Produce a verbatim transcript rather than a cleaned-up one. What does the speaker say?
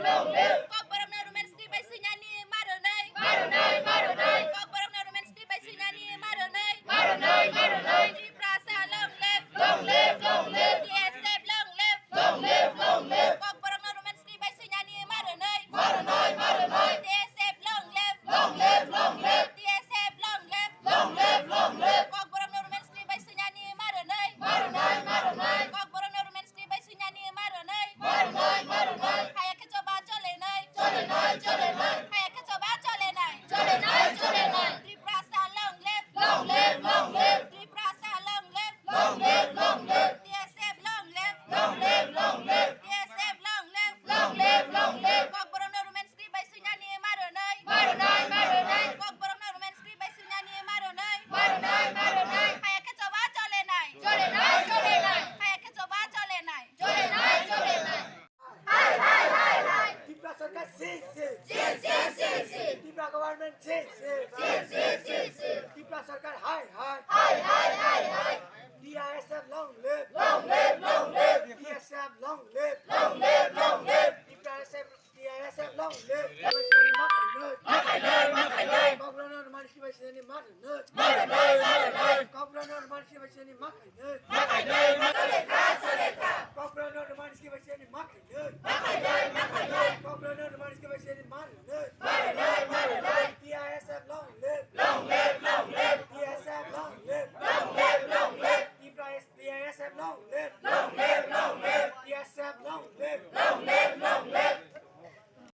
Long live. Kokborokno Roman script bai swinani ma rwnai. Ma rwnai, ma rwnai. Kokborokno Roman script bai swinani ma rwnai. Ma rwnai, ma rwnai. Tiprasa long live. Long live, long live. T S F long live. Long live, long live. Kokborokno Roman script bai swinani ma rwnai. Ma rwnai, ma rwnai. T S F long live. Long live, long live. T S F long live. Long live, long live. Kokborokno Roman script bai swinani ma rwnai. Ma rwnai, ma rwnai. Kokborokno Roman script bai swinani ma rwnai. Ma rwnai, ma rwnai. Haya khe choba cholenai. Cholenai, cholenai. Haya khe choba cholenai. Cholenai, cholenai. Tiprasa long live. Long live, long live. Tiprasa long live. Long live, long live. T S F long live. Long live, long live. T S F long live. Long live, long live. Kokborokno Roman script bai swinani ma rwnai. Ma rwnai, ma rwnai. Kokborokno Roman script bai swinani ma rwnai. Ma rwnai, ma rwnai. Haya khe choba cholenai. Cholenai, cholenai. Haya khe choba cholenai. Cholenai, cholenai. Hai, hai, hai, hai. Tipra sarkar sin, sin. Sin, sin, sin, sin. Tipra government sin, sin. Sin, sin, sin, sin. Tipra sarkar hai, hai. Hai, hai, hai, hai. T I S F long live. Long live, long live. T S F long live. Long live, long live. Tipra S F, T I S F long live. Tipra sarkar ma khainai. Ma khainai, ma khainai. Kokborokno Roman script bai swinani ma rwnai. Ma rwnai, ma rwnai. Kokborokno Roman script bai swinani ma khainai. Ma